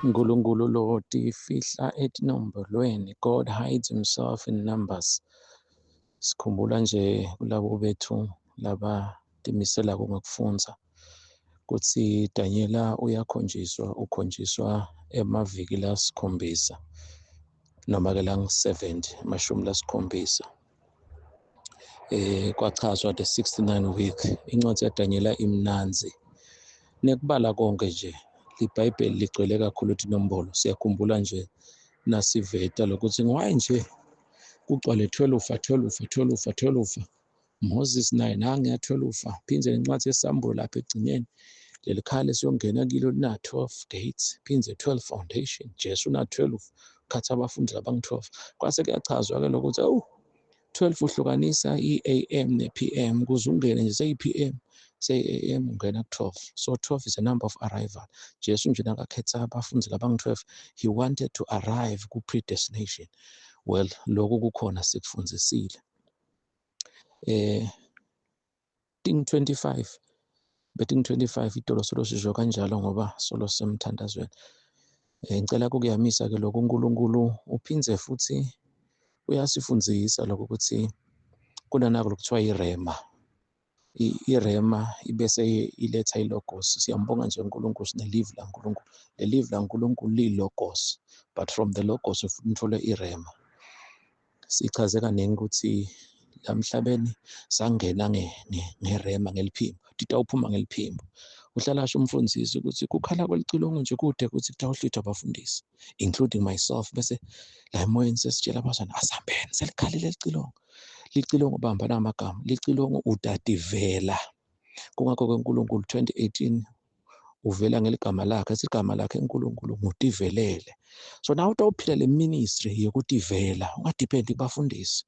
Nkulunkulu lotifihla etinombolweni, God hides himself in numbers. Sikhumbula nje kulabo bethu labatimiselako ngekufundza kutsi Danyela uyakhonjiswa, ukhonjiswa emaviki lasikhombisa noma-ke langu-70, 70. Kwachazwa the 69 week. Incwadi yaDanyela imnandzi. Nekubala konke nje iBhayibheli ligcwele kakhulu tinombolo. Siyakhumbula nje nasiveta lokuthi why nje kugcwale 12 12 12 12. Moses naye nange 12, phindze nencwadi yesambulo lapha egcineni leli khaya lesiyongena kilo lina 12 gates, phindze 12 foundation. Jesu una 12, khathi abafundi labangu 12. Kwase kuyachazwa ke lokuthi awu 12 uhlukanisa i-AM ne-PM, kuze ungene nje seyi-PM seyi-AM ungena ku-12. So 12 is a number of arrival. Jesu nje nakakhetha abafundi labangu-12, he wanted to arrive ku-predestination. Well, lokhu kukhona sikufundzisile. Ting 25 beting 25 itolo solo sisho kanjalo ngoba solo semthandazweni. Ngicela ukuyamisa ke lokhu. uNkulunkulu uphindze futhi uyasifundzisa lokho ukuthi kunanako lokuthiwa irema, irema ibese iletha ilogos. Siyambonga nje uNkulunkulu, sinelive laNkulunkulu. Le live laNkulunkulu liyi-logos, but from the logos uthole irema. Sichaze kaningi ukuthi la emhlabeni sangena ngerema, ngeliphimbo, titawuphuma ngeliphimbo. Uhlala asho umfundisi ukuthi kukhala kwelicilongo nje kude ukuthi kutawuhlwithwa abafundisi, including myself. Bese la emoyeni sesitshela abazwana, asihambeni, selikhalile licilongo. Licilongo bamba namagama, licilongo utativela. Kungakho-ke uNkulunkulu 2018 uvela ngeligama lakhe, esigama lakhe uNkulunkulu ngutivelele. So nawe utawuphila le ministry yokutivela, ungadependi kubafundisi.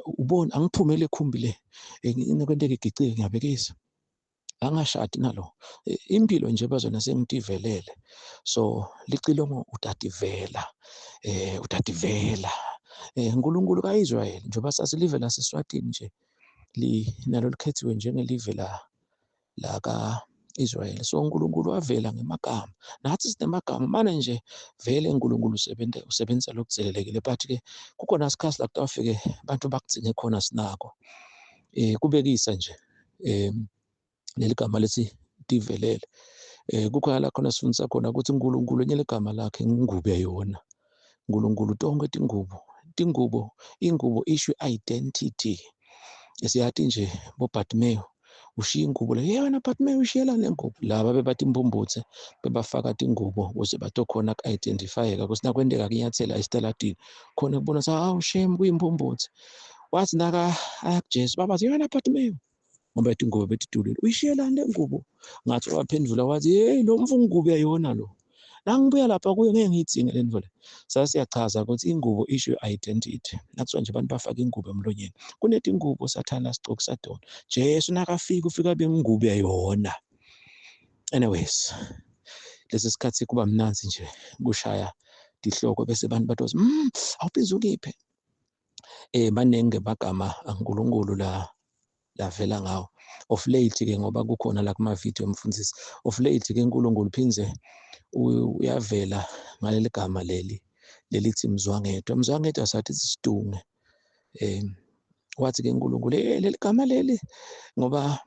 Ubone angiphumele ekhumbi le kwenteka igicike, ngiyabekisa angashadi nalo impilo nje bazona sengitivelele. So licilongo utativela, utativela. uNkulunkulu kaIsrael, njengoba sasilive laseSwatini nje, li nalo likhethiwe njengelive la la ka-Israel. So uNkulunkulu wavela ngemagama, nathi sinemagama mane nje. Vele uNkulunkulu usebenta, usebenzisa lokudzelelekile, but ke kukhona isikhathi la kutawufike bantu bakudzinge khona sinako. Kubekisa nje leli gama lethi tivelele, kukhona la khona sifundisa khona ukuthi uNkulunkulu enye ligama lakhe ngingube yona. uNkulunkulu tonke tingubo, tingubo, ingubo isho identity. Siyati nje boBartimeyu ushiya ingubo le, yena Bartimeyu ushiyela le ngubo. Laba bebathi impumbutse bebafaka tingubo ukuze batokhona ku-identifyeka ukuthi nakwenteka kunyathela esitaladini khona kubona ukuthi hawu shame kuyimpumbutse. Wathi naka aya kuJesu, babathi yena Bartimeyu, ngoba tingubo betidulile, uyishiyelani le ngubo? Ngathi waphendula wathi, hey, lo mfo ngubo yayona lo, nangibuya lapha kuyo ngeke ngiyidzinge le nto le. Sasiyachaza ukuthi ingubo isho identity. Nakuthiwa nje abantu bafaka ingubo emlonyeni, kunetingubo sathana sigcokisa tona. Jesu nakafika ufika bengubo yayona. Anyways, lesi sikhathi kuba mnanzi nje kushaya tihloko, bese abantu bathi awuphinde ukiphe. Baningi bagama aNkulunkulu la lavela ngawo of late ke, ngoba kukhona la kuma video mfundisi. Of late ke uNkulunkulu phinze uyavela ngaleli gama leli lelithi Mzwangedwa. Mzwangedwa sathi sisidunge. Wathi ke uNkulunkulu, leli gama leli, ngoba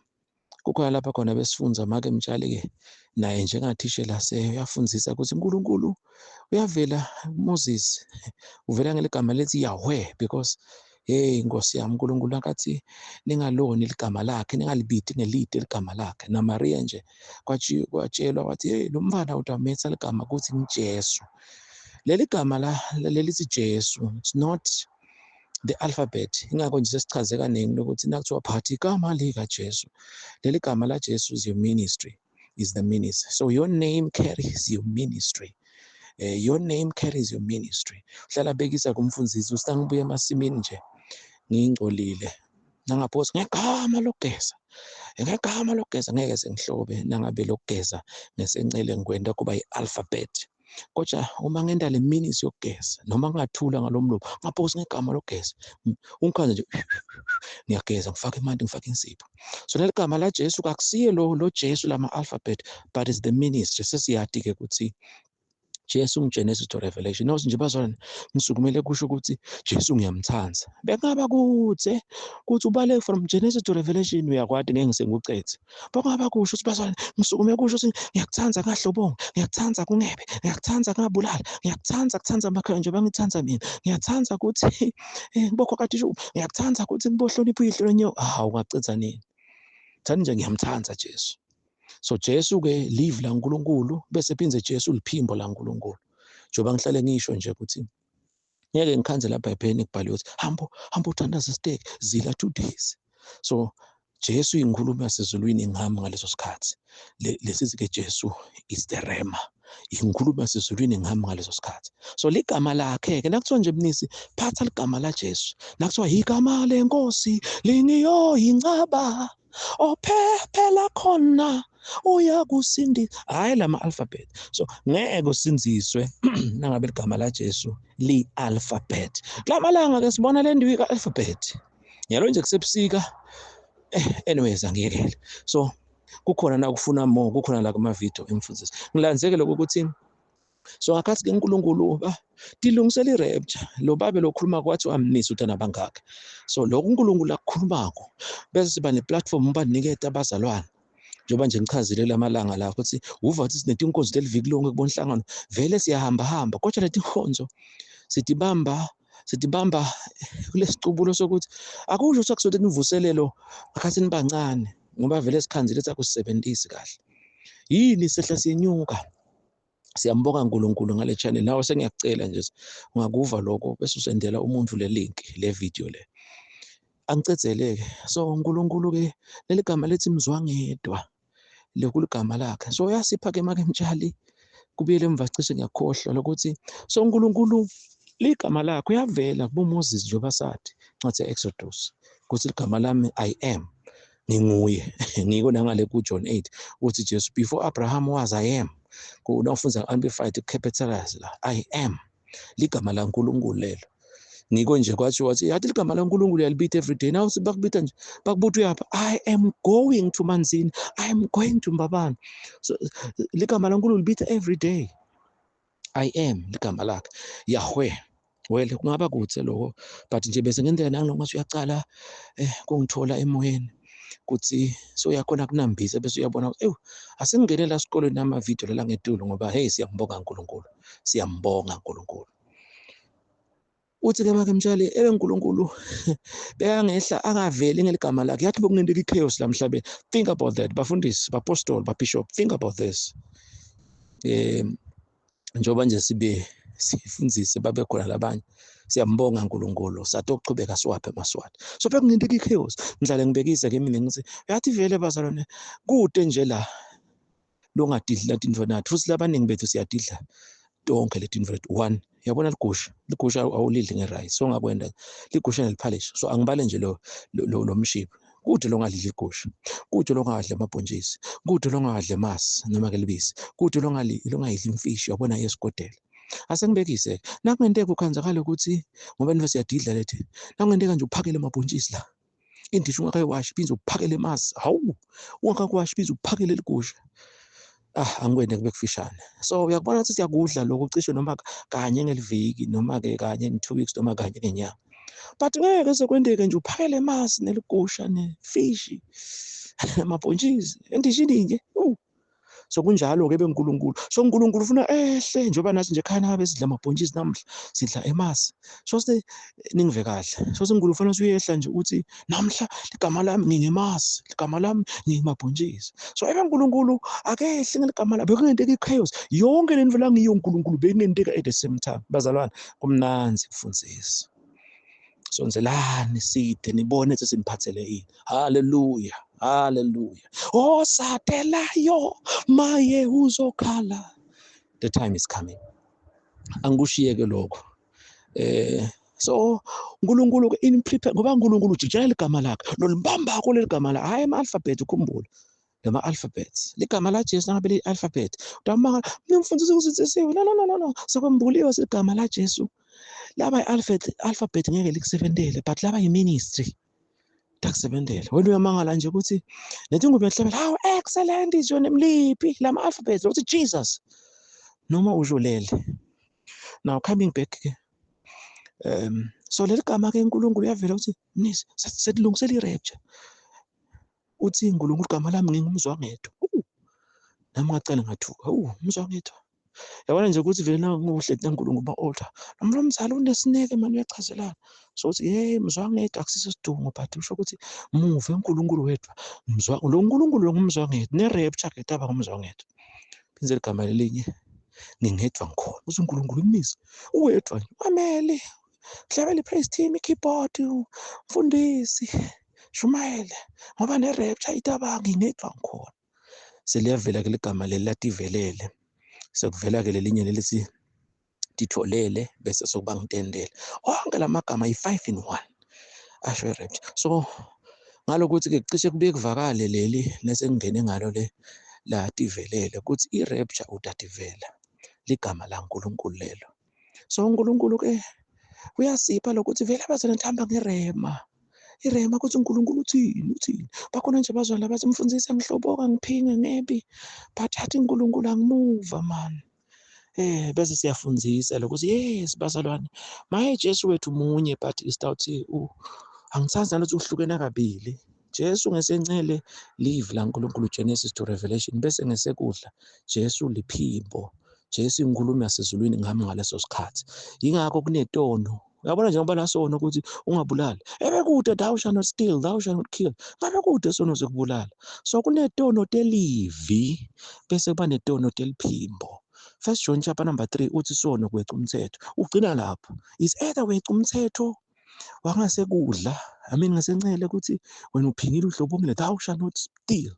kukhona lapha khona besifunza make mtshali ke naye njengathishela uyafundisa ukuthi uNkulunkulu uyavela Moses, uvela ngeligama lethi Yahweh, because hey Nkosi yami, uNkulunkulu akathi ningaloni ligama lakhe, ningalibiti ngelide ligama lakhe. Na Maria nje kwatshelwa wathi, hey, lo mfana utametsa ligama ukuthi ngiJesu. Leli gama la lelithi Jesu, it's not the alphabet. Ingakho nje sesichaze kaningi ukuthi nakuthiwa phathi igama lika Jesu, leli gama la Jesu is your ministry, is the ministry. So your name carries your ministry. Your name carries your ministry. Uhlala bekisa kumfundisi usangibuya emasimini nje ngingcolile, nangaphosi ngegama lokugeza, ngegama lokugeza ngeke sengihlobe nangabe lokugeza ngesencele ngikwenda kuba i-alphabet. Kodwa uma ngenta le ministry yokugeza, noma ngingathula ngalomlomo ngaphosi ngegama lokugeza, ungikhanze nje ngiyageza, ngifake emanti, ngifake insipho. So leli gama la Jesu kakusiye lo Jesu lama alphabet, but is the ministry. Sesiyati ke ukuthi Jesu ngiGenesis to Revelation. Nawuthi nje bazalwane ngisukumele kusho ukuthi Jesu ngiyamthanda. Bekungaba kude ukuthi ubale from Genesis to Revelation uyakwati ngeke ngisengikucethe. Bekungaba kusho ukuthi bazalwane ngisukume kusho ukuthi ngiyakuthanda kahlobonga, ngiyakuthanda kungebe, ngiyakuthanda kungabulala, ngiyakuthanda kuthanda amakhaya njengoba ngithanda mina. Ngiyathanda ukuthi ngibokho kade shu, ngiyakuthanda ukuthi ngibohlonipha uyihlo lenyo. Hawu ungacetha nini? Thani nje ngiyamthanda Jesu. So Jesu ke live laNkulunkulu bese phindze Jesu liphimbo laNkulunkulu. Njengoba ngihlale ngisho nje ukuthi ngeke ngikhanze lapha eBhayibhelini kubhaliwe ukuthi hambo hambo uthandaza steak zila 2 days. So Jesu inkhulumo yasezulwini ngami ngaleso sikhathi. Lesithi ke Jesu is the rema. Inkhulumo yasezulwini ngami ngaleso sikhathi. So ligama lakhe ke nakuthiwa nje mnisi phatha ligama la Jesu. Nakuthiwa igama lenkosi lingiyo incaba ophephela khona uyakusindisa. Hayi lama alphabet. So ngeke usinziswe nangabe ligama la Jesu li alphabet. Kulamalanga ke sibona le ndiwi ka alphabet. Yalo nje kusebusika. Anyways angiyekele. So kukhona na kufuna more, kukhona la kuma video emfundisi. Ngilandzeke lokho ukuthi so ngakhathi ke uNkulunkulu tilungisela i-rapture lo babe lokhuluma kwathi amnisi uthana bangakhe. So lokho uNkulunkulu akukhulumako bese siba ne-platform ubaniketa abazalwane. Njengoba nje ngichazile lamalanga la ukuthi uva ukuthi sinetinkonzo leliviki lonke kubonhlangano vele siyahamba hamba kodwa letinkonzo sitibamba kulesicubulo sokuthi akusho ukuthi akusothi imvuselelo ngakhathi nibancane ngoba vele sikhanzile sakusebenzisi kahle. Yini sehla sinyuka. Siyambonga uNkulunkulu ngale channel. Nawe sengiyakucela nje ungakuva lokho bese usendela umuntu le link le video le. Angicedzeleke. So uNkulunkulu ke leli gama lethi mzwangedwa lekuligama lakhe. So uyasipha ke make mtshali kubuyele emva cishe ngiyakhohlwa lokuthi so uNkulunkulu ligama lakhe uyavela kubo Moses njengoba sathi ncwadi Exodus ukuthi ligama lami I am nginguye. Ngiko nangale ku John 8 uthi Jesu before Abraham was I am. Kunofunza amplified capitalize la I am ligama laNkulunkulu lelo. Ngiko nje kwathi wathi yathi ligama laNkulunkulu uyalibita every day. Now bakubita nje bakubuthi uyapha I am going to Manzini, I am going to Mbabane. So ligama laNkulunkulu libita every day. I am ligama lakhe Yahweh. Well kungaba kude lokho but nje bese ngendlela nangiloko ngathi uyaqala kungithola emoyeni kuthi so uyakhona kunambisa bese uyabona ew asingene la esikolweni nama video la ngetulu ngoba hey siyambonga uNkulunkulu, siyambonga uNkulunkulu. Uthi ke make mtshali ebe uNkulunkulu bekangehla angaveli ngeligama lakhe yathi bokunento ichaos la emhlabeni. Think about that bafundisi, bapostoli, babishop, think about this. Njengoba nje sibe sifundise babe khona labanye siyambonga uNkulunkulu sathi ukuchubeka siwaphe amaswati. So bekungento ichaos. Ngihlale ngibekise ke mina ngithi yathi vele bazalwane kude nje la longadidla tintfo nathi futhi labaningi bethu siyadidla tonke letinto lethu. One yabona ligusha, ligusha awulidli ngerice so ngakwenda ligusha neliphalishi. So angibale nje lo lo mshipha kude longadli igusha, kude longadli amabhontshisi, kude longadli amasi noma ke libisi, kude longayidli imfishi yabona yesigodela. Asengibekise nakungenteka ukhanzakala ukuthi ngoba nifo siyadidla lethi nakungenteka nje uphakele amabhontshisi la indishi ungakayiwashi phinde uphakele amasi, hawu ungakakwashi phinde uphakele ligusha. Angikwende kube kufishane. So uyakubona ukuthi siyakudla lokho cishe noma kanye ngeliviki noma ke kanye in 2 weeks noma kanye ngenyanga. But ngeke sekwenteke nje uphakele amasi neligusha nefishi amabhontshisi endishini nje. So kunjalo ke beNkulunkulu. So uNkulunkulu ufuna ehle njengoba nathi nje ekhaya nabe sidla amabhontshisi namuhla sidla emasi. So se ningive kahle. So uNkulunkulu ufuna usuyehla nje uthi namhla ligama lami ngingemasi, ligama lami ngimabhontshisi. So ebe uNkulunkulu akehli ngeligama lakhe bekungenteka ichaos. Yonke le nto la ngiyo uNkulunkulu bekungenteka at the same time. Bazalwane kumnanzi kufundisa. Sonzelani side nibone ukuthi simphathele ini. Hallelujah. Hallelujah. Osatelayo maye uzokhala. The time is coming. Angikushiyeke lokho. So uNkulunkulu ke in prepare ngoba uNkulunkulu ujijela igama lakhe lolibamba kuleli gama la hayi ama alphabet ukhumbule lama alphabets ligama la Jesu nangabe li alphabet utamanga nimfundisi ukuthi no no no no no sekwembuliwe igama la Jesu laba i-alphabet alphabet ngeke likusebentele but laba i-ministry takusebentela wena uyamangala nje ukuthi lethi ngubo yahlabela how excellent is your name liphi lama alphabet uthi Jesus. Noma usho lele. Now coming back ke, so leli gama ke uNkulunkulu uyavela ukuthi mnisi setilungisela i-rapture. Uthi uNkulunkulu, igama lami ngingumzwangedwa. Nami ngacala ngathuka, umzwangedwa. Yabona nje ukuthi vele nanguhle naNkulunkulu ba-altar. Noma lo mzali unesineke mani, uyachazelana. So uthi, hey, mzwangedwa akusiso isidungo, but usho ukuthi muve uNkulunkulu wedwa. Mzwa lo uNkulunkulu lo ngumzwangedwa, ne-rapture ke taba ngumzwangedwa. Phindze ligama lelinye, ngingedwa ngikhona. Uthi uNkulunkulu mnisi uwedwa nje, wamele hlabela i-praise team, i-keyboard, umfundisi, shumayele ngoba ne-rapture itaba ngingedwa ngikhona. Seliyavela ke ligama leli lativelele. Sekuvela ke lelinye lelithi titholele, bese sokuba ngitendele. Onke lamagama yi-5 in 1 asho i-rapture. So ngalokuthi ke cishe kubuye kuvakale leli lesengingene ngalo le lativelele ukuthi i-rapture utativela ligama laNkulunkulu lelo. So uNkulunkulu ke uyasipha lokuthi vele abazalwane hamba ngerema. Irema ukuthi uNkulunkulu uthini, uthini. Bakhona nje bazalwane labathi, mfundisi angihloboka, ngiphinge ngebi, but athi uNkulunkulu angimuva man. Bese siyafundzisa lokuthi yes bazalwane, maye Jesu wethu munye, but isitawuthi angithandi nalokuthi uhlukene kabili. Jesu ngesencele live laNkulunkulu, Genesis to Revelation, bese ngesekudla Jesu liphimbo. Jesu inkulumo yasezulwini ngami ngaleso sikhathi. Yingakho kunetono. Uyabona njengoba lasono ukuthi ungabulali. Ebekude, thou shall not steal, thou shall not kill. Ngabe kude sono sekubulala. So kunetono telivi bese kuba netono teliphimbo. First John chapter number 3 uthi sono kweqa umthetho. Ugcina lapho. Is either weqa umthetho wangasekudla, I mean ngasencele ukuthi wena uphingile, uhlobongile, thou shall not steal.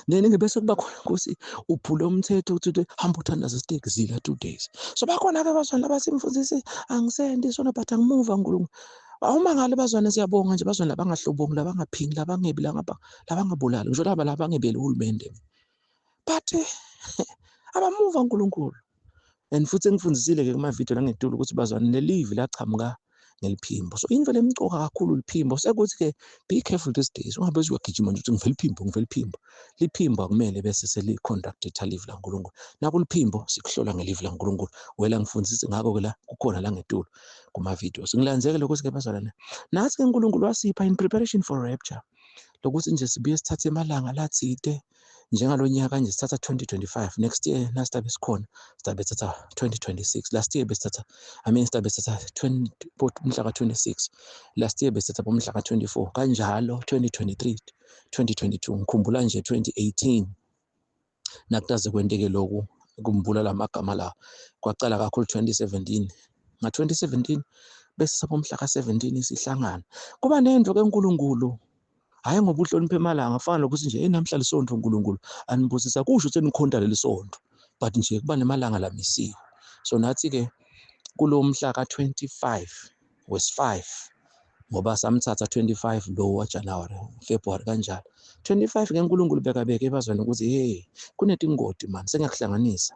Then ke bese kuba khona Nkosi uphule umthetho uthi hamba uthandaze isiteki zila 2 days. So bakhona ke bazwana abathi mfundisi angisendi sona but angimuva uNkulunkulu. Awumangali bazwana, siyabonga nje bazwana labangahlobongi, labangaphingi, labangebi, labangabulali, ngisho laba labangebeli uhulumende. But abamuva uNkulunkulu. And futhi engifundisile ke kuma video langetulu ukuthi bazwana lelivi lachamuka ngeliphimbo. So into lemcoka kakhulu liphimbo. Sekuthi ke be careful these days. Ungabe uyagijima nje uthi ngivela iphimbo, ngivela iphimbo. Liphimbo akumele bese seli-contradicta live laNkulunkulu. Nakuliphimbo sikuhlola ngelive laNkulunkulu. Wela ngifundise ngakho ke la kukhona la ngetulu kuma videos. Ngilandzeke lokho ke bazalwane. Nathi ke uNkulunkulu wasipha in preparation for rapture. Lokuthi nje sibuye sithathe emalanga lathide njengalonyaka nje sithatha 2025, next year nasitabe sikhona sitabe sithatha 2026. Last year besithatha, I mean sitabe sithatha 20 umhla ka-26, last year besithatha bomhla ka-24, kanjalo 2023, 2022. Ngikhumbula nje 2018 nakutaze kwenteke lokhu kumbula lamagama la kwacala kakhulu 2017. Nga-2017 bese sapho umhla ka-17 sihlangana kuba nento ke uNkulunkulu, hayi ngoba uhlonipha emalanga afana nokuthi nje enamhla lisonto uNkulunkulu anibusisa kusho ukuthi nikhonta leli sonto, but nje kuba nemalanga lamisiwe. So nathi ke kulo mhla ka-25 wesi-5, ngoba samthatha 25 lo waJanuary, February kanjalo 25 ke, uNkulunkulu bekabeke bazwana ukuthi hey, kunetingoti man, sengiyakuhlanganisa.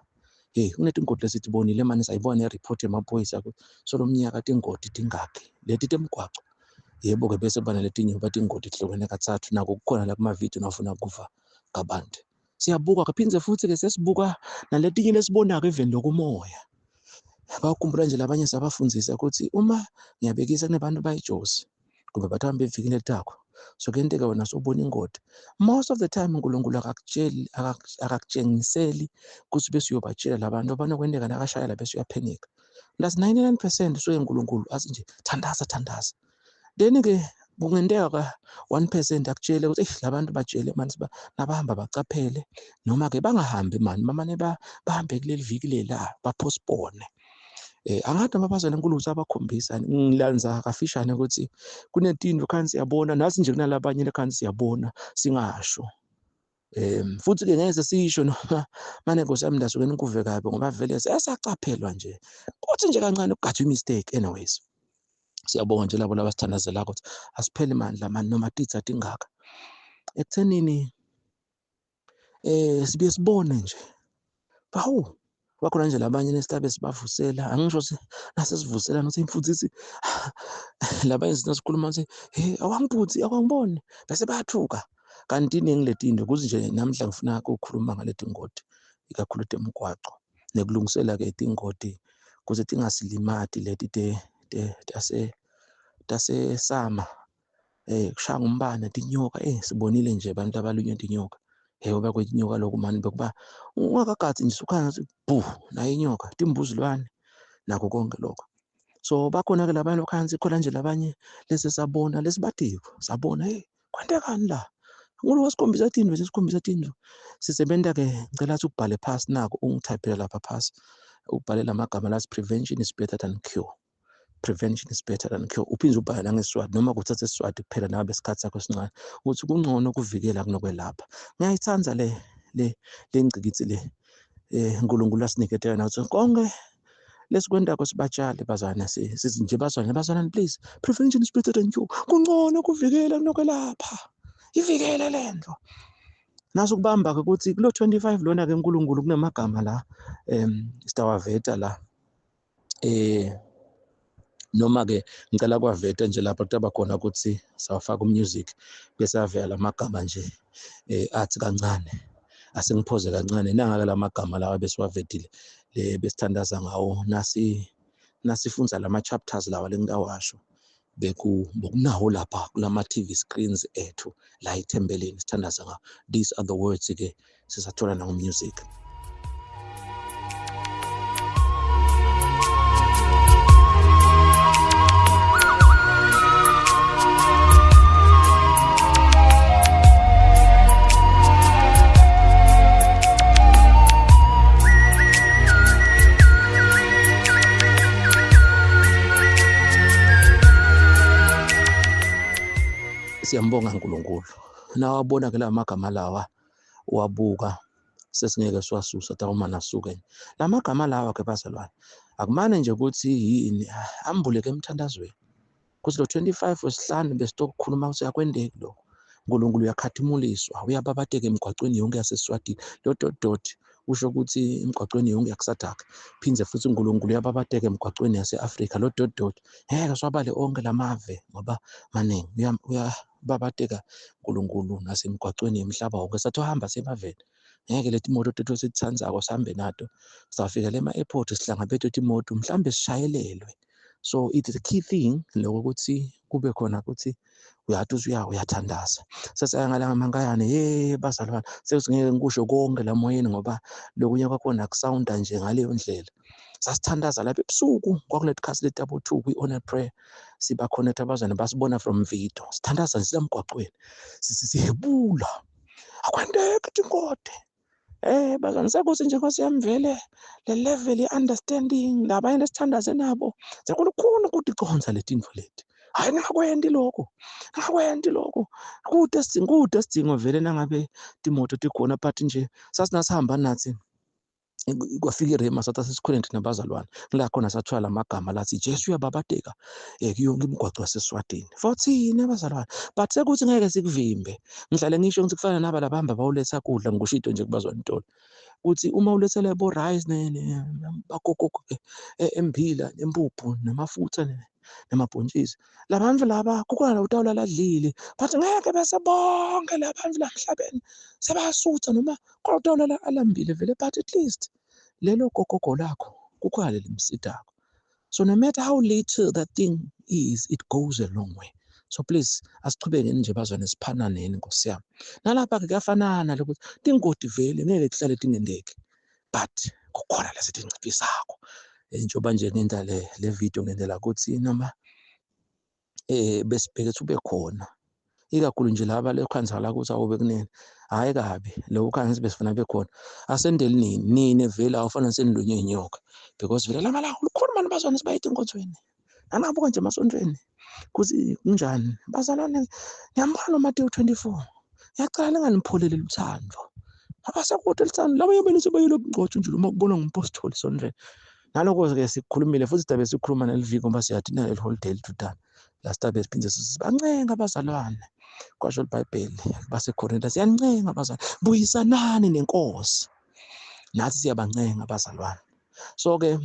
Hey, kunetingoti lesitibonile manje, sayibona i-report yemaphoyisa so lo mnyaka tingoti tingakhi leti temgwaco. Yebo ke, bese kuba naletinye ngoba tingoti tihlukene kathathu, nako kukhona la kuma-video nawufuna kuva kabanti. Siyabuka kaphindze futhi ke sesibuka naletinye lesibonako even lokumoya. Bakhumbula nje labanye sabafundzisa ukuthi uma ngiyabekisa kunebantu bayijozi kumbe bathi hambe evikini elitako, so kuyenteka wena sowubona ingoti. Most of the time uNkulunkulu akakutsheli, akakutshengiseli ukuthi bese uyobatshela labantu abanokwenteka nakashayela bese uyaphenika. That's 99% usuke uNkulunkulu athi nje thandaza, thandaza. Then ke kungenteka ka 1% akutshele ukuthi eish, labantu batshele manje nabahamba bacaphele, noma ke bangahambi mani, bamane bahambe kuleli viki lela, bapostpone. Angathi noma bazalwane uNkulunkulu usabakhombisa. Ngilanza kafishane ukuthi kunetinto khanti siyabona nathi nje, kunalabanye lekhanti siyabona singasho. Futhi ke ngeke sisho noma mane Nkosi yami ndasuke nikuve kabi ngoba vele sesacaphelwa nje kuthi nje kancane ukugathwa i-mistake. Anyways, siyabonga nje labo labasithandazelako ukuthi asiphele mandla mani noma titsa tingaka ekuthenini sibuye sibone nje bawu bakhona nje labanye nesitabe sibavusela, angisho nasesivusela nothi imfundisi labanye sikhuluma ukuthi hey, awangibhuthi, awangiboni, bese bayathuka. Kanti iningi letinto kuthi nje namhla ngifuna ukukhuluma ngaleti ngoti ikakhulu temgwaco. Nekulungisela ke tingoti kuze tingasilimati leti te tase tasesama kushaya ngumbane tinyoka sibonile nje abantu abalunywa tinyoka. Ngoba kwetinyoka lokhu mani bekuba ungakagadzi nje usukhanya ngathi bhu nayo inyoka timbuzilwane nakho konke lokho. So bakhona-ke labanye lokhansi khona nje labanye lesesabona lesibatiko sabona hey kwentekani la ngulo wasikhombisa tintfo sesikhombisa tintfo sisebenta-ke ngicela athi ukubhale phasi nako ungithayiphele lapha phasi ubhale lamagama lathi prevention is better than cure. Prevention is better than cure. Uphinde ubhale nangeSiswati noma kuthatha iSiswati kuphela nabe isikhathi sakho esincane ukuthi kungcono ukuvikela kunokwelapha. Ngiyayithanda le le le ngcikitsi le uNkulunkulu asinikete yona ukuthi konke lesikwentako sibatshali bazalwane sithi nje bazalwane bazalwane please prevention is better than cure. Kungcono ukuvikela kunokwelapha. Ivikele lento. Naso kubamba ke ukuthi kulo 25 lona ke uNkulunkulu kunamagama la sitawaveta la noma ke ngicela kwaveta nje lapha kutaba khona ukuthi sawafaka umusic bese avela lamagama nje athi kancane asengiphoze kancane nangake lamagama lawa besiwavetile le besithandaza ngawo nasifunza lama chapters lawa lengikawasho bekunawo lapha kulama TV screens ethu la ethempelini sithandaza ngawo. These are the words ke sisathola nango music. Siyambonga uNkulunkulu. Nawabona ke lamagama lawa wabuka sesingeke siwasusa tawumane asuke. Lamagama lawa ke bazalwane akumane nje ukuthi yini ambuleke emthandazweni. Kuthi lo 25 wesihlanu besitokukhuluma ukuthi akwendeki lokho. uNkulunkulu uyakhathimuliswa uyababateka emigwaqweni yonke yaseSwatini. Lo dot dot usho ukuthi emigwaqweni yonke yakuSADC. Phindze futhi uNkulunkulu uyababateka emigwaqweni yase-Afrika. Lo dot dot ngeke siwabale onke lamave ngoba maningi. Uyababateka uNkulunkulu nasemigwaqweni yemhlaba wonke. Sathi uhamba semaveni ngeke leti moto tethu esititsandzako sihambe nato. Sawufika ema-airport sihlangabetwe timoto mhlambe sishayelelwe. So it's the key thing lokho ukuthi kube khona ukuthi uyathi usuya uyathandaza. Sesaya ngala ngamankayane hey bazalwane sesingeke ngikusho konke la moyeni ngoba lokunye kwakhona akusawunda nje ngaleyo ndlela. Sasithandaza lapha ebusuku kwakuleti khasi leti abo 2 kwi-on prayer siba connect abazalwane basibona from video. Sithandaza nje emgwaqweni sihebula akwenteki tinkode. Bazalwane sekuthi nje Nkosi yami vele le level ye-understanding labanye lesithandaze nabo sekulukhuni ukuthi iconsa le tintfo leti. Hayi ningakwenti lokho, ningakwenti lokho. Kude sidingo, kude sidingo vele nangabe timoto tikhona but nje sasinasihamba nathi kwafika irema sathi asesikhwele thina bazalwane ngila khona sathola lamagama lathi Jesu uyababateka kuyonke imigwaqo yaseSwatini for thina bazalwane but sekuthi ngeke sikuvimbe. Ngihlale ngisho ngithi kufana naba labahamba bawuletha kudla ngisho into nje kubazalwane intolo ukuthi uma ulethele bo rice bakokoko emphila nempuphu namafutha namabhontshisi labantu laba kukhona la utawula ladlile but ngeke bese bonke labantu la emhlabeni sebasutha noma khona utawulala alambile vele but at least lelo gogogo lakho kukhona leli msidako. So no matter how little that thing is, it goes a long way. So please asichubekeni nje bazwane siphananeni Nkosi yami. Nalapha ke kuyafanana lokuthi tingoti vele ngeke tihlale tingendeki but kukhona lesitinciphisako. Njengoba nje ngenta le video ngendlela ukuthi noma besibheke ukuthi ube khona ikakhulu nje laba lekhanzala ukuthi awube kunene hhayi kabi lokho khanzi besifuna bekhona asendeli nini nini vele awufana senilunywe inyoka because vele lamalanga lukhulu mani bazalwane sibayithe enkonzweni nanabuka nje emasontweni kuthi kunjani bazalwane ngiyambona uMateyu 24 ngiyacela ninganipholeli luthando ngoba sekude luthando labanye benu sebayile ukungcotshwa nje noma kubona ngumpostoli sontweni. Naloko-ke sikukhulumile futhi sidabe sikhuluma naliviki ngoba siyathi naleli holiday lidudana la sidabe siphinde sibancenga abazalwane kwasho iBhayibheli baseKorinte siyancenga abazalwane buyisanani nenkosi nathi siyabancenga abazalwane. So ke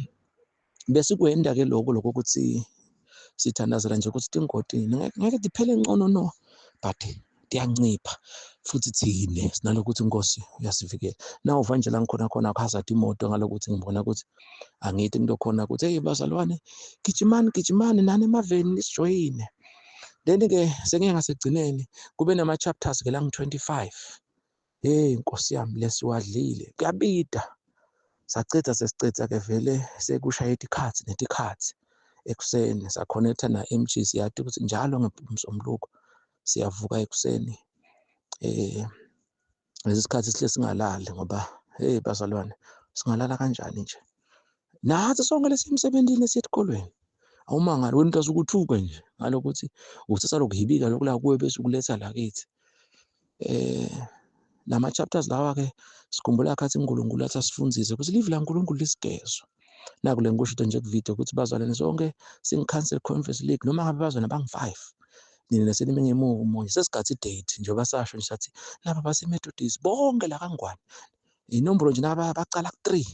besikwenda ke lokho lokuthi sithandazela nje ukuthi tingoti ngeke tiphele ngcono no but Tiyancipha futhi thine sinalokuthi inkosi uyasivikela. Nawuva nje la ngikhona khona kuhazard imoto ngalokuthi ngibona ukuthi angithi into khona ukuthi hey bazalwane, gijimani gijimani nani emaveni nisijoyine. Then-ke sengiye ngasekugcineni kube nama-chapters ke langu-25. Hey Nkosi yami, lesiwadlile kuyabida. Saceda sesiceda-ke vele sekushaya itikhathi netikhathi ekuseni, sakhonetha na-MG. Siyati ukuthi njalo ngeMsombuluko siyavuka ekuseni, lesi sikhathi sihle singalali ngoba hey bazalwane, singalala kanjani nje? Nathi sonke lesisemsebenzini, esiya esikolweni. Awumangali wena umuntu asukuthuke nje ngalokuthi uthatha lokuhibika lokhu la kuwe bese ukuletha la kithi. Lama chapters lawa ke sikhumbula khathi uNkulunkulu athi asifundise ukuthi livi laNkulunkulu lisigezo. Naku le ngikusho nje ku-video ukuthi bazalwane sonke sing-Council Conference League, noma ngabe bazalwane bangu-5, nina nasenime ngemuva umunye, sesigathi date njengoba sasho nje sathi laba base-Methodist bonke la kaNgwane inombolo nje naba bacala ku-3.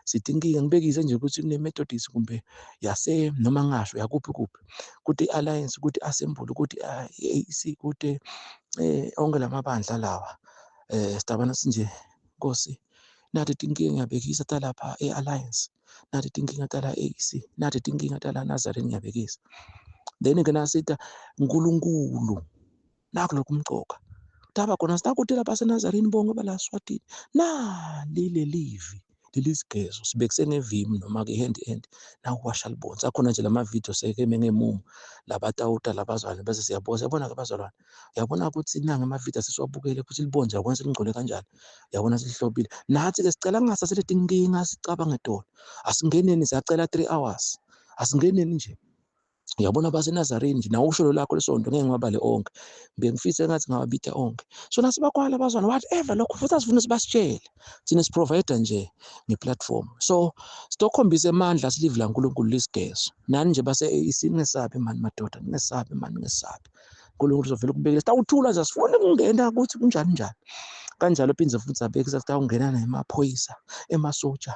Sithi inkinga ngibekise nje ukuthi kune-Methodist kumbe yase noma ngasho yakuphi kuphi, kuthi i-Alliance, kuthi i-Assembly, kuthi i-AEC, kuthi onke lamabandla lawa. Sidabana sinje Nkosi, nathi tinkinga ngiyabekisa talapha e-Alliance, nathi tinkinga tala e-AEC, nathi tinkinga tala Nazarene, ngiyabekisa. Then-ke nasita uNkulunkulu nakho lokumcoka taba khona sinakuthi lapha seNazarene bonke bala Swatini nali lelivi lelisigezo sibekise ngevimi noma-ke hand hand nawuwasha libonsa akhona nje lama-video seke mengemumo labatawuta labazalwane, bese siyabona siyabona-ke bazalwane, uyabona ukuthi nanga ama-video sesiwabukele ukuthi libonze, uyabona selingcole kanjani, uyabona selihlobile. Nathi-ke sicela kungasase leti nkinga sicabange tona, asingeneni, siyacela 3 hours, asingeneni nje. Uyabona baseNazarene nje nawe usho lo lakho lesonto, ngeke ngiwabale onke, bengifisa engathi ngawabita onke. So nasibakwala abazalwane whatever lokho futhi asifuna sibasitshele thina, si-provide nje nge-platform, so sitokhombisa emandla silive laNkulunkulu lisigezo. Nani nje base-AEC, ningesabi mani madoda, ningesabi mani, ningesabi, uNkulunkulu uzovela ukubekela. Sitawuthula nje, asifuni ukungena ukuthi kunjani njani kanjalo, phinde futhi abekisa sitawungena nemaphoyisa, emasoja,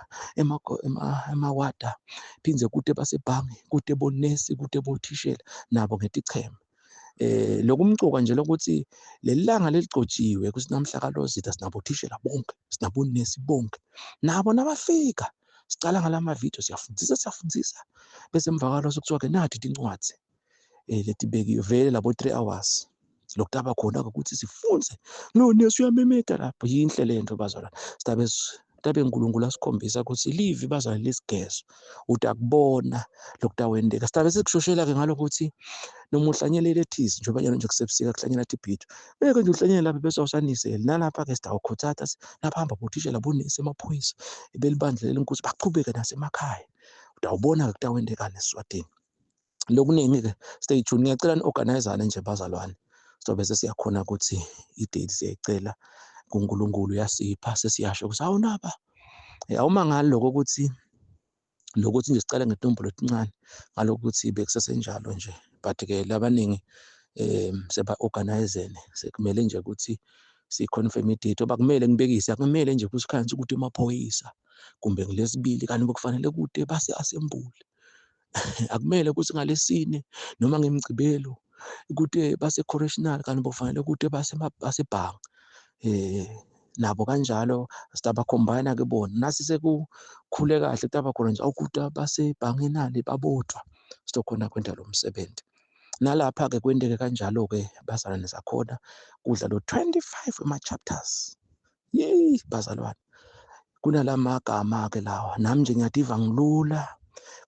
emawada, phindze kude basebhange, kude bonesi, kude bothishela nabo ngeticheme. Lokumcoka nje lokuthi leli langa leligcotshiwe kuthi namhla kalozitha sinabothishela bonke, sinabonesi bonke, nabo nabafika sicala ngalama video, siyafundisa siyafundisa, bese emva kwalokho kuthiwa ke nathi tincwadzi letibekiwe vele labo 3 hours lokutaba khona ukuthi sifunze. No nesi uyamemeta lapho, yinhle lento bazalwane. Sitabe tabe uNkulunkulu asikhombisa ukuthi livi bazalwane lesigezo, utakubona lokutawendeka. Sitabe sekushoshela ke ngalokuthi noma uhlanyele ilethisi, njengoba nyalo nje kusebusika kuhlanyela tibhidvo, beke nje uhlanyele lapha bese awusaniseli. Nalapha ke sitawukhutsata lapha hamba bothishela, bonesi, emaphoyisa belibandla lenkosi bachubeke nasemakhaya, utawubona ke kutawendekani eSwatini lokuningi-ke. Stay tuned, ngiyacela ni-organizane nje bazalwane, sobe sesiyakhona ukuthi i-date siyayicela kuNkulunkulu, uyasipha, sesiyasho ukuthi awunaba awumangali lokho ukuthi lokuthi nje sicale ngetombolo etincane ngalokuthi bekusesenjalo nje, but-ke labaningi seba-organizene, sekumele nje ukuthi si-confirm i-date oba kumele ngibekise, akumele nje kusikhansi ukuthi emaphoyisa kumbe ngilesibili kanti bekufanele kude base-assembly, akumele ukuthi ngalesine noma ngemgcibelo kude base-correctional kanti bokufanele kude basebhange nabo kanjalo. Sitaba-combine ke bona nasi sekukhule kahle, kutaba khona nje awukuta basebhange nali babodwa, sitokhona kwenta lo msebenzi. Nalapha-ke kwenteke kanjalo-ke bazalwane, sakhona kudla lo 25 ema-chapters. Yeyi bazalwane, kunalamagama-ke lawa, nami nje ngiyadiva ngilula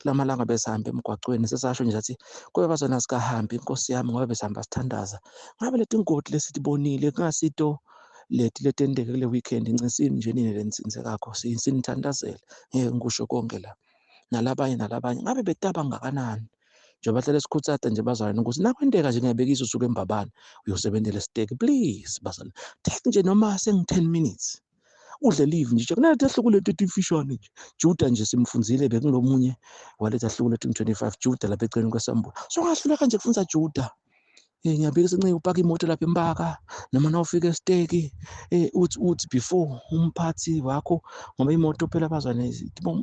kulamalanga besihamba emgwacweni, sesasho nje sathi kube bazalwane asikahambi inkosi yami ngoba besihamba sithandaza ngabe leti ngodi lesitibonile kungasito leti letenteke kule weekend. Incisini nje nini lenitsinsekakho, sinithandazele, ngeke ngikusho konke la, nalabanye nalabanye ngabe betaba ngakanani njengoba hlale sikhutsata nje bazalwane ukuthi nakwenteka nje ngiyabekisa usuke embabane uyosebenzela esiteki, please bazalwane, take nje noma sengu-10 minutes udle live nje kunaleti ahluko leti etimfishane nje. Juda nje simfundzile, bekulomunye waletha ahluko leti 25 Juda lapha eceleni kwesambulo, so ngahluleka nje kufundza Juda. Ngiyabika sence upaka imoto lapha empaka noma nawufika esiteki, uthi before umphathi wakho, ngoba imoto phela bazwane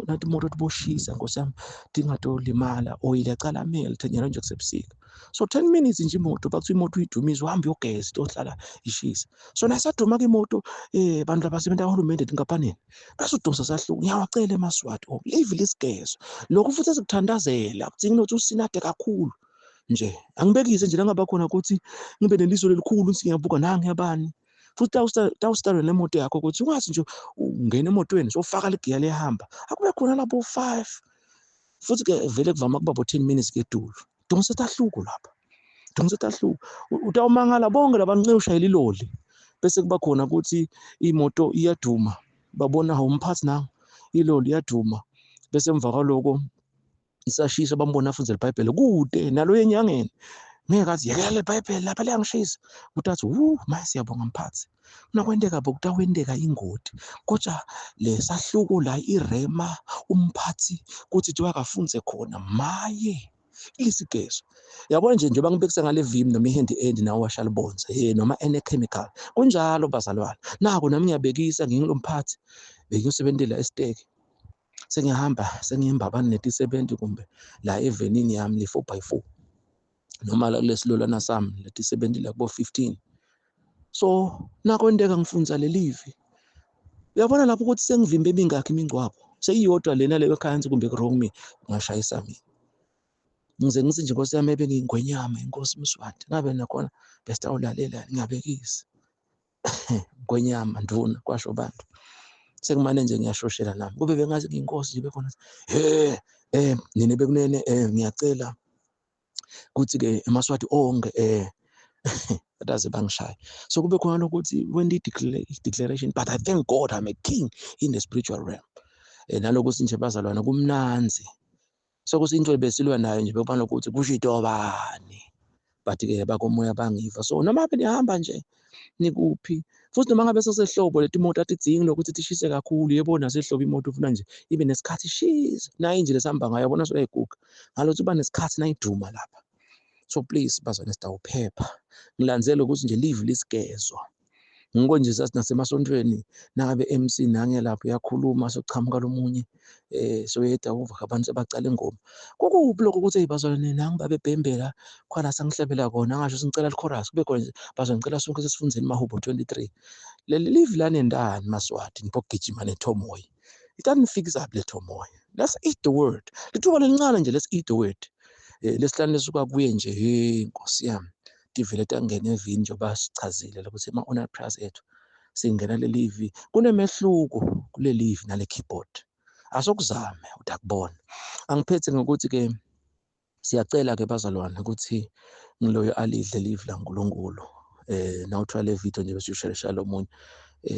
nathi imoto tiboshisa nkosi yami, tingatolimala, oil yacala melt nyalo nje kusebusika. So 10 minutes nje imoto, bakuthi imoto uyidumise uhambe uyogeza, itohlala ishisa. So nasaduma ke imoto, bantu abasebenza kahulumende etinkampanini bese udonsa sahluko. Ngiyawacela emaSwati, oh live lisigezo lokhu futhi esikuthandazela kudinga ukuthi usinade kakhulu nje. Angibekise nje la khona ukuthi ngibe neliso lelikhulu ukuthi ngiyabuka nangi yabani. Futhi tawusitalo nemoto yakho ukuthi ungathi nje ungena emotweni sofaka ligiya liyahamba, akube khona labo 5. Futhi ke vele kuvama kuba bo 10 minutes kedulu. Donsa tahluko lapha, donsa tahluko, utawumangala bonke labantu ushayela iloli, bese kuba khona ukuthi imoto iyaduma, babona umphathi nangu iloli iyaduma, bese emva kwaloko isashisa, bambona afunze iBhayibheli kude nalo enyangeni. Ngeke athi yekela le Bhayibheli lapha liyangishisa, ukuthi athi wu maye siyabonga mphathi. Nakwenteka bokutawenteka ingoti, kodwa lesahluko la irema umphathi kuthi thiwa akafunze khona maye ilisigezo. Yabona nje njengoba ngibekisa ngale Vim noma i-Handy Andy nawe washa libonza, hey, noma ene chemical kunjalo bazalwane. Nako nami ngiyabekisa, ngingulomphathi, bengiyosebentela esiteki, sengiyahamba sengiyimbabane netisebenzi kumbe la evenini yami le 4x4 noma la kulesilolwana sami letisebenzi la kubo 15. So nakwenteka ngifunza lelivi, uyabona lapho ukuthi sengivimbe emingakhi imingcwabo, seyiyodwa lena leyo ekhaya kumbe ku-wrong me ungashayisa mina. Ngize ngithi nje Nkosi yami ebe ngiyingwenyama inkosi Mswati, ngabe nakhona besitawulalela. Ngiyabekisa ngwenyama nduna kwasho bantu, sekumane nje ngiyashoshela nami kube bengathi ngiyinkosi nje bekhona. He nina bekunene, ngiyacela kuthi ke emaSwati onke bataze bangishaya. So kube khona lokuthi when the declaration, but I thank God I'm a king in the spiritual realm. Nalokuthi nje bazalwane kumnanzi, sokuthi into besilwa nayo nje bekubana ukuthi kusho intobani, but ke bakomoya bangiva. So noma benihamba nje nikuphi, futhi noma ngabe sesehlobo leti moto atidzingi lokuthi tishise kakhulu. Yebo, nasehlobo imoto ufuna nje ibe nesikhathi ishise, nayo nje lesihamba ngayo yabona soyayiguga ngalokuthi uba nesikhathi nayiduma lapha. So please bazwane, sidawuphepha. Ngilandzele ukuthi nje live lisigezwa ngiko nje sathi nasemasontweni nangabe MC nange lapho uyakhuluma, sochamuka lomunye soyeda uva abantu sebacala ingoma. Kukuphi lokho ukuthi hey bazalwane nangi babebhembela khona sangihlebela kona, angasho singicela chorus kube khona nje bazalwane, ngicela sonke sesifundzeni Mahubo 23. Leli live lanendani maSwati nipogijima nethomoyi, it doesn't fix up le thomoyi. Let's eat the word, lithuba lelincane nje, let's eat the word. Lesihlanu lesuka kuye nje, hey Nkosi yami, tivele tangena evini njengoba sichazile lokuthi ama-online prayers ethu singena lelivi. Kunemehluko kulelivi nale keyboard, asokuzame utakubona. Angiphethe ngokuthi ke siyacela ke bazalwane ukuthi ngiloyo alidle livi laNkulunkulu. Nawuthola le video nje bese usharisha lo munye,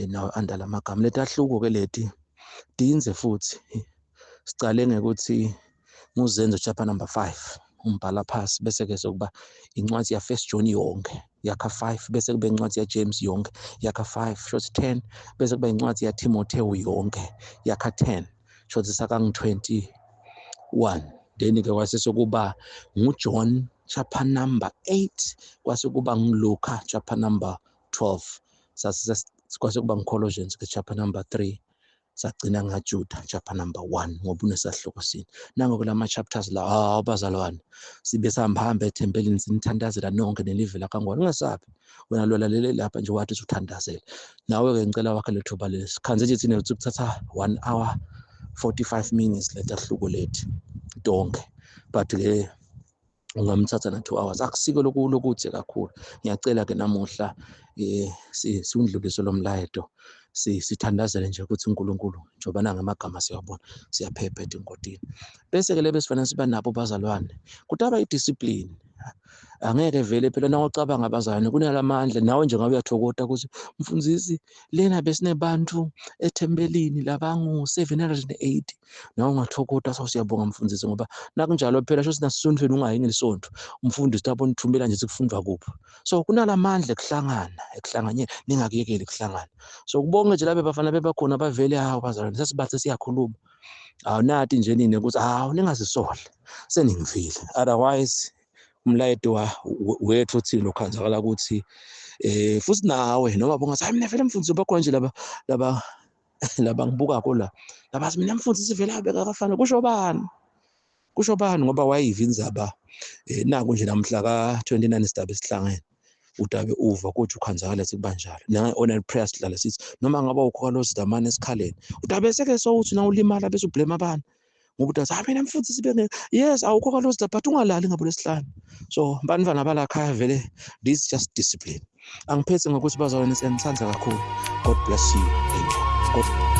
nawe andala amagama letahluko ke leti dinze. Futhi sicale ngekuthi nguZenzo chapter number 5 umbhala phasi, bese ke sokuba incwadi ya First John yonke yakha 5, bese kube incwadi ya James yonke yakha 5, short 10, bese kuba incwadi ya Timotheo yonke yakha 10, short sakangu 21. Then ke kwase sokuba nguJohn chapter number 8, kwase kuba nguLuka chapter number 12, sase kwase kuba nguColossians ke chapter number 3, sagcina ngaJuda chapter number 1 ngoba unesahluko sini. Nango kulama chapters la, hawu bazalwane, sibe sihamba hamba ethempelini sinithandazela nonke nelive lakangwane. Ungasabi wena lo lalele lapha nje wathi usuthandazela nawe ke, ngicela wakhe lethuba lesi khanze nje thina kuthatha 1 hour 45 minutes letahluko lethi donke, but ke ungamthatha na 2 hours, akusiko lokuthi kakhulu. Ngiyacela ke namuhla siwundlulise lo mlayeto, sithandazele nje ukuthi uNkulunkulu njengoba nangamagama siyabona siyaphepha etingodini. Bese ke lebe sifanele siba nabo bazalwane kutaba idiscipline. Angeke vele phela nawucabanga abazalwane kunalamandla nawe nje ngabe uyathokota ukuthi mfundisi lena besinebantu ethempelini labangu 780, nawe ungathokota. So siyabonga mfundisi, ngoba nakunjalo phela sho sinasontweni ungayi ngelisonto umfundisi tabona uthumela nje sikufundwa kuphi. So kunalamandla ekuhlangana, ekuhlanganyela, ningakuyekeli ukuhlangana. So kubonge nje labe bafana bebakhona bavele, hawu bazalwane, sesibathe siyakhuluma, awunati nje nini ukuthi hawu ningazisole seningivile. Otherwise umlayeto wethu uthini lokhanzakala ukuthi futhi nawe noma bongathi hayi mina vele mfundisi bakhona nje laba laba laba ngibukako la labathi mina mfundisi vele abeka kafana kusho bani. Kusho bani ngoba wayiva indzaba naku nje namhla ka-29 sidabe sihlangene udabe uva ukuthi ukhanzakala sithi kubanjalo nange-online prayer sidlala sithi noma ngaba ukhokha lo sidamane esikhaleni udabe seke sowuthi na ulimala bese ublame abantu ngoba udathi hayi mina mfundisi sibe ngeke yes awukho kalozi but ungalali ngabo lesihlanu. So bantwana balakhaya vele, this just discipline. Angiphethe ngokuthi bazalwane siyanithanda kakhulu. God bless you, amen. God.